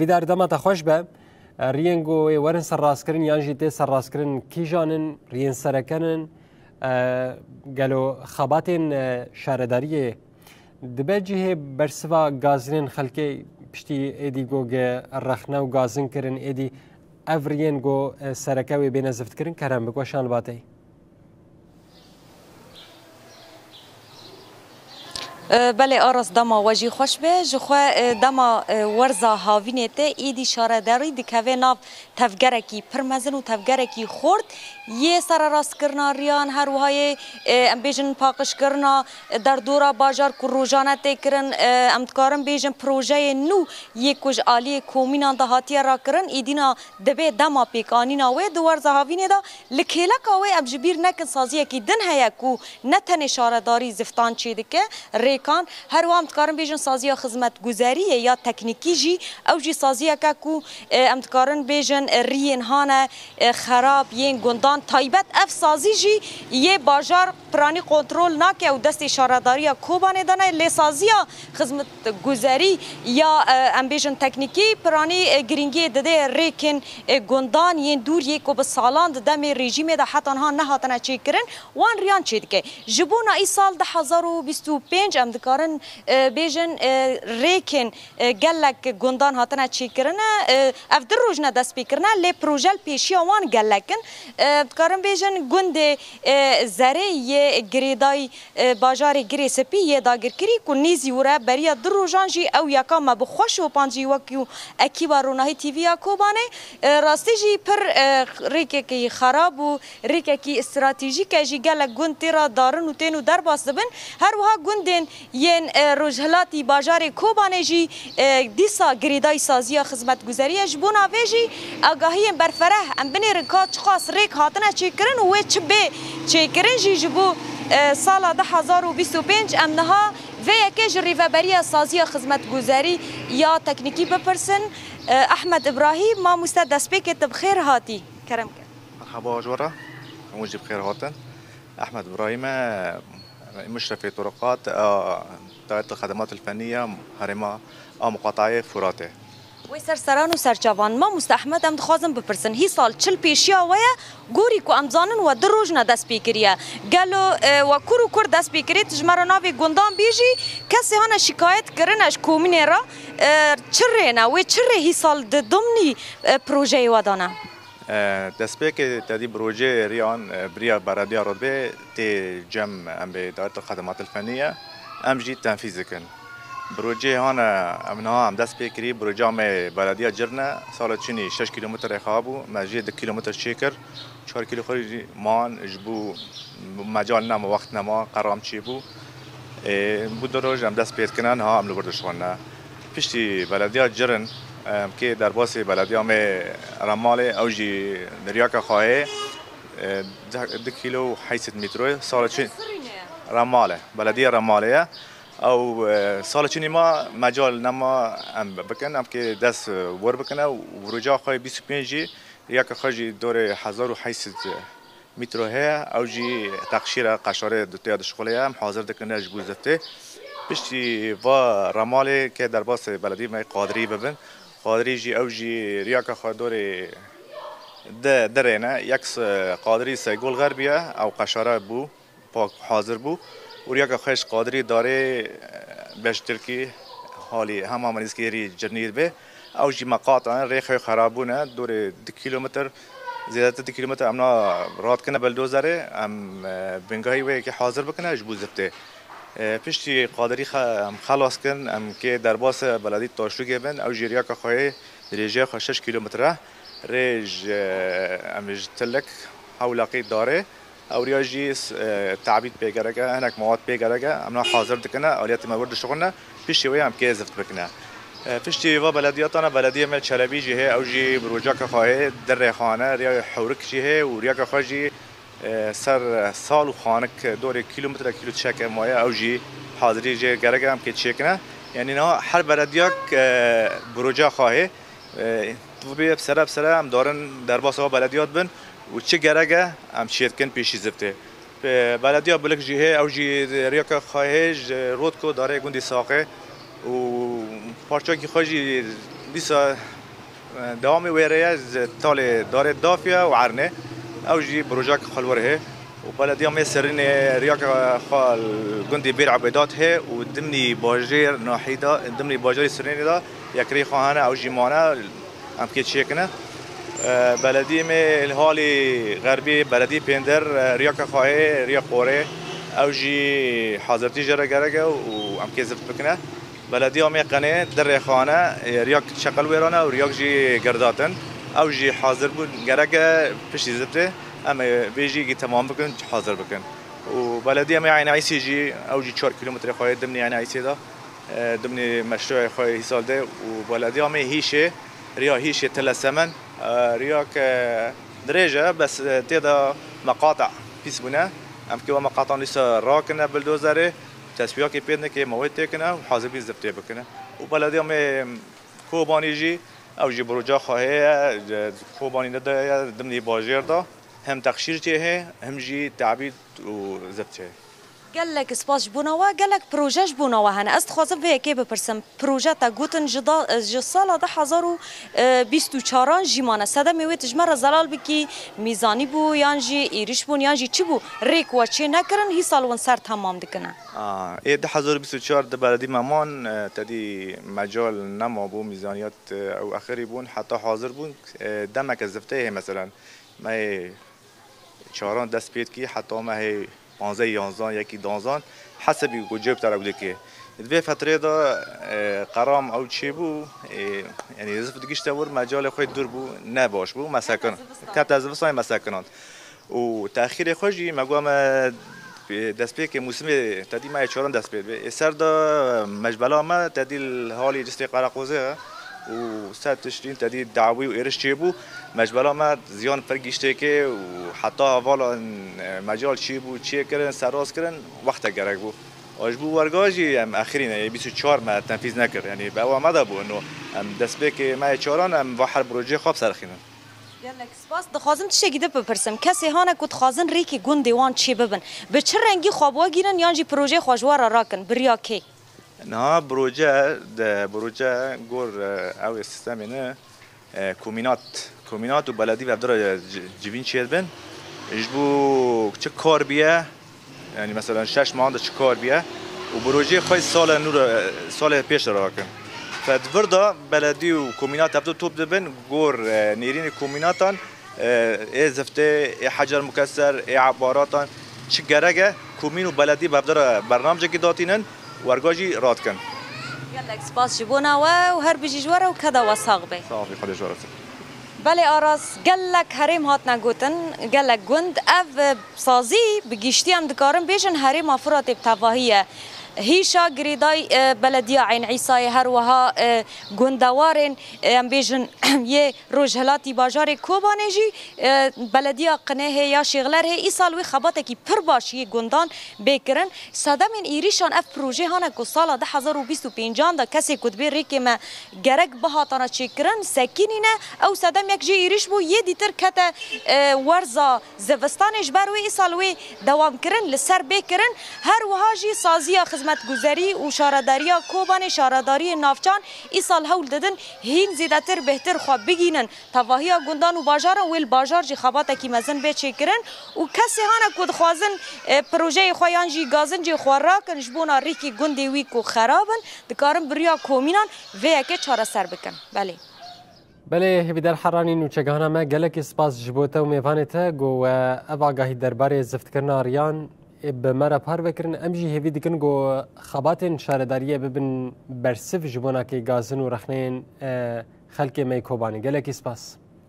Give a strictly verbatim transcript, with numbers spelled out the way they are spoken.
Bîdar, dema te xweş be. E, riyên ku ê werin serrastkirin yan jî tê serrastkirin kîjan in, riyên sereke in? E, gelo xebatên, e, şaredariyê dibe cihê bersiva gazînên xelkê piştî êdî ku ge rexne û gazîn kirin, êdî ev riyên ku, e, sereke wê bêne ziftkirin, kerem bik weşan li ba te yî. E, belê Aras, dema we jî xweş be. Ji xwe, e, dema, e, werza havînê tê, êdî şaredarî dikeve nav tevgerekî pir mezin û tevgerekî xort yê sererastkirina riyan, her wiha yê, e, em bêjin paqijkirina derdora bajar ku rojane tê kirin, e, em dikarin bêjin projeyên nû yê ku ji aliyê komînan de hatiye rakirin, îdîna dibê dema pêkanîna wê di werza havînê de li kêleka wê em ji bîr nekin saziyekî din heye ku ne tenê şaredarî ziftan çêdike, rêkan, her wiha em dikarin bêjin saziya xizmetguzeriyê ya teknîkî jî, ew jî saziyeke ku, e, em dikarin bêjin, e, riyên hane, e, xerab, yên gundan, taybet ev sazî jî yê bajar piranî kontrol nake û destê şaredariya Kobanê de ne, lê saziya xizmetguzerî ya, e, em bêjin teknîkî, piranî, e, girîngiyê dide rêkên, e, gundan yên dûr yê ku bi salan di demê rejîmê de heta niha nehatine çêkirin, wan riyan çêdike. Ji bona îsal du hezar û bîst û pênc em dikarin, e, bêjin, e, rêkên, e, gelek gundan hatine çêkirine, e, ev du roj ne destpêkirine, lê proje li pêşiya wan gelek in. E, dikarin bêjin gundê, e, Zerê yê girêdayî, e, bajarê Girê Spî yê dagirkirî ku nêzî wire beriya du rojan jî ew yeka me bi xwe şopandî wekî ekîba Ronahî T V ya Kobanê. E, rastî jî pir, e, rêkekî xerab û rêkekî stratejîk e jî, gelek gund tê re darin û tên û derbas dibin. Her wiha gundên yên, e, rojhilatî bajarê Kobanê jî, e, dîsa girêdayî saziya xizmetguzeriyê. Ji bona vê jî agahiyên berfereh em binêrin ka çiqas rêk hatine çêkirin û wê çi bê çêkirin jî ji bo, e, sala du hezar û bîst û pênc em niha vê yekê ji rêveberiya saziya xizmetguzerî ya teknîkî bipirsin. E, Ehmed Îbrahîm, mamoste, destpêkê tu bi xêr hatî. Kerem ke. Merhaba, ji we re. Hemû jî bi xêr hatin. Ehmed Îbrahîm e, Muşrefê Turuqat, e, Daireta Xedematil Fenniye, herêma a Muqatayê Furatê. Wê ser seran û serçavan. Mamoste Ehmed, em dixwazin bipirsin, hîsal çi li pêşiya we ye, gorî ku em zanin we du roj ne dest pê kiriye. Gelo, e, we kur û kur dest pê kirî, tu ji me re navê gundan bêjî, kesê hane şikayet kirine ji komînê re, e, çi rê ne, wê çi rê hîsal di dimnî, e, projeyê we de ne? E, destpêkê te dî projeyê riyan, e, biriya belediya rotbê tê cem em bê Daireta Xedematil Fenniye, em jî tenfîz dikin. Projeyê hane em niha em dest pê kirî, projeya me belediya Cirne, sala çûnî şeş kîlometrê xwe bû, me jê du kîlometr çêkir, çar kîlometrê jî man ji bo mecal nema, wext nema, qeram çêbû. Ê, bû du roj em dest pê dikine, niha em li wir dişuxulne. Piştî belediya Cirin, em kê derbasê belediya me Remalê, ew jî riyaka xwe heye, e, du, du kîlo û heyt sed mîtroyê. Sala çi-, Remalê, belediya Remalê ye. Ew, e, sala çinî ma mecal nema em bikin, em kê dest, e, wir bikine û roja xwe bîst û pênc jî, riyaka xwe jî dorê hezar û heyt sed mîtro heye, ew jî teqşîra qeşarê dutêya dişuxulê ye, em hazir dikine ji bo ziftê. Piştî va Remalê ke derbasê beledî me Qadirî bibin. Qadirî jî, ew jî riyaka xwe dorê di, di rê ne, yek se-, Qadirî Seygol Xerbî ye, ew qeşara bû, pak hazir bû. Û riyaka xwe ji Qadirî darê, e, beş Tirkî halî hema Manîskê rî Cirnî dibe. Ew jî me qatane, rê xwe xerab bûne, dorê du kîlometr, zêdetir du kîlometr em na radikine beldozerê, em, e, bingehî wê yekê hazir bikine ji bo ziftê. E, piştî Qadirî xe-, em xelas kin, em kê derbasê beledî Taşlûgê bin, ew jî riyaka xwe yê dirêjiya xwe şeş kîlometr e. Rê ji, em ji Tilik, Hewlaqî darê. Ewriya jî, e, tabît pê gerek e, hinek mewad pê gerek e. Em na hazir dikine, aliyetê me wir dişuxulne, piştî wê em kê zift bikine. E, piştî va belediyata ne, belediyê me Çelebî jî hê, ew jî bi rojaka xwe hê, di rêxane, riya Hewrik jî hê û riyaka xwe jî, e, ser sal û xanik dorê kîlometre, kîlo çeke maye, ew jî hazirî jê gerek e, em kê çêkine. Yanî niha her belediyak, e, bi roja xwe hê. E, tu bê bi sere bi sere em darin derbasa wa belediyat bin û çi gerek e em çêdikin pêşî ziftê. E, belediya Bilik jî hê, ew jî riyaka xwe hê ji Rotko darê gundî Saqê û parçakî xwe jî Dîsa, e, dewamê wê rê ye, ji talê darê Dafya û Ernê. Ew jî projek xwe li wir hê. Û belediya me serînê riyaka xwe li gundê Bêr Ebêdat hê û dimnî bajêr nahî de, dimnî bajarê serînê de yekrê xwe hene, ew jî mane, em kê çêkine. E, belediyê me li halê xerbê, belediyê pêndir, e, riyaka xwe hê, riya qorê, ew jî hazirtî jê re gerek e û em kê zift bikine. Belediya me qenê di rêxane, e, riyak çeqel wêrane û riyak jî girdatin. Ew jî hazir bûn, gerek e piştî ziftê em ê vê jî temam bikin, hazir bikin. Û belediya me Eyn Îsê jî, ew jî çar kîlometrê xwe yê dimnî Eyn Îsê de, e, dimnî meşroyê xwe yê hîsal de û belediya me Hîşê, riya Hîşê Tele Semen, e, riyak, e, dirêj e, bes, e, tê de meqata pîs bûne. Em kê we meqatan dîsa rakine bildozerê, teswiyakê pê neke, mewê têkine û hazir bîn ziftê bikine. Û belediya me Kobanî jî, ew jî proca xwe heye, e, Kobanî de ye, dimnî bajêr de hem texşîr çê heye, hem jî tabît û zift çê. Gelek spas ji bona we, gelek proje ji bona we hene. Ez dixwazim vê yekê bipirsim. Proje te gotin ji da, ji sala du hezar û bîst û çaran jî mane. Sedemê wê tu ji me re zelal bikî, mîzanî bû, yan jî êrîş bûn, yan jî çi bû? Rêk we çê nekirin, hîsal win ser temam dikine. A, ê du hezar û bîst û çar di beledî me man, e, tedî mecal nemabû, mîzaniyat, e, ew exirî bûn, heta hazir bûn, e, demeke zifteyê hê, meselen, me yê çaran dest pê dikî, heta me hê panzdeh, yanzdeh, yekî danzan, hesebî ku cêb te re dikê. Di vê fetrê de, e, qeram ew çêbû, e, yanî zift digişte wir, mecalê xwe dûr bû, ne baş bû, me sekin-, kete zivistan, me sekinand. Û texîrê xwe jî me got me, e, destpêkê mûsimê tedî me yê çaran dest pê dibe. Ê ser de mecbela me tedî li halê cistê Qereqozê ye û ser tiştîn tedî dawî û êriş çêbû. Mecbela me ziyan pir giştêkê û heta hevala, e, mecal çêbû, çêkirin, serrast kirin, wextek gerek bû. Û ji bo werga jî em exirîne, yê bîst û çar me tenfîz nekir. Yanî bi ewa me de bû, ino em destpêkê me yê çaran em va her projeyê xwe biserxînin. Gelek spas. Dixwazim tiştekî din bipirsim. Kesê hane ku dixwazin rêkê gundê wan çê bibin, bi çi rengî xwe bi we gînin yan jî projeyê xwe ji we re rakin? Bi riya kê? Niha proje, de, proje gor, e, ew ê sistemê ne, e, komînat, komînat û beledî ve ev dira ci-, civîn çêdibin. Ji bo çi kar biye, Yanî mesela şeş mehan de çi kar biye û projeyê xwe sala nû re, salê pêş re rakin. Fe di vir de beledî û komînat hevdu top dibin, gor, e, nêrînê komînatan, e, ê ziftê, ê hecer mukeser, ê ebaratan çi gerek e, komîn û beledî bi hevdu re bernamecekî datînin, werga jî radikin. Gelek spas ji bona we û her bijî ji we re û keda we sax be. Sax bî, Xwedê ji we razî. Belê Aras, gelek herêm hatine gotin, gelek gund. Ev, e, sazî bi giştî em dikarin bêjin herêma Firatê bi tevahî ye. Hîşa girêdayî, e, belediya Eyn Îsayê, her wiha, e, gundewarên, e, em bêjin yê rojhilatî bajarê Kobanê jî, e, belediya Qinêhê ya Şêxler hê îsal wê xebatekî pir baş yê gundan bê kirin. Sedemên êrîşan ev proje hane ku sala du hezar û bîst û pêncan de kesê ku dibê rêkê me gerek bihatana çêkirin, sekînîne. Ew sedem yek jê êrîş bû, yê dîtir kete, e, werza zivistanê, ji ber wê îsal wê dewam kirin, li ser bê kirin. Her wiha jî saziya xizmetguzerî û şaredariya Kobanê, şaredariyên navçan îsal hewl didin hîn zêdetir bêhtir xwe bigînin. Tevahiya gundan û bajaran wê li bajar jî xebatekî mezin bê çêkirin û kesê hane ku dixwazin, e, projeyê xwe yan jî gazincê xwe rakin ji bona rîkî gundê wî ku xerab in, dikarin bi riya komînan vê yekê çareser bikin. Belê. Belê, Hêvîdar Heranî, nûçegihana me, gelekî spas ji bo te û mêvanê te, ku we ev agahî derbarê ziftkirina riyan ê bi me re parve kirin. Em jî hêvî dikin ku xebatên şaredariyê bibin bersiv ji bona kê gazin û rexneyên, e, xelkê me yê Kobanê. Gelekî spas.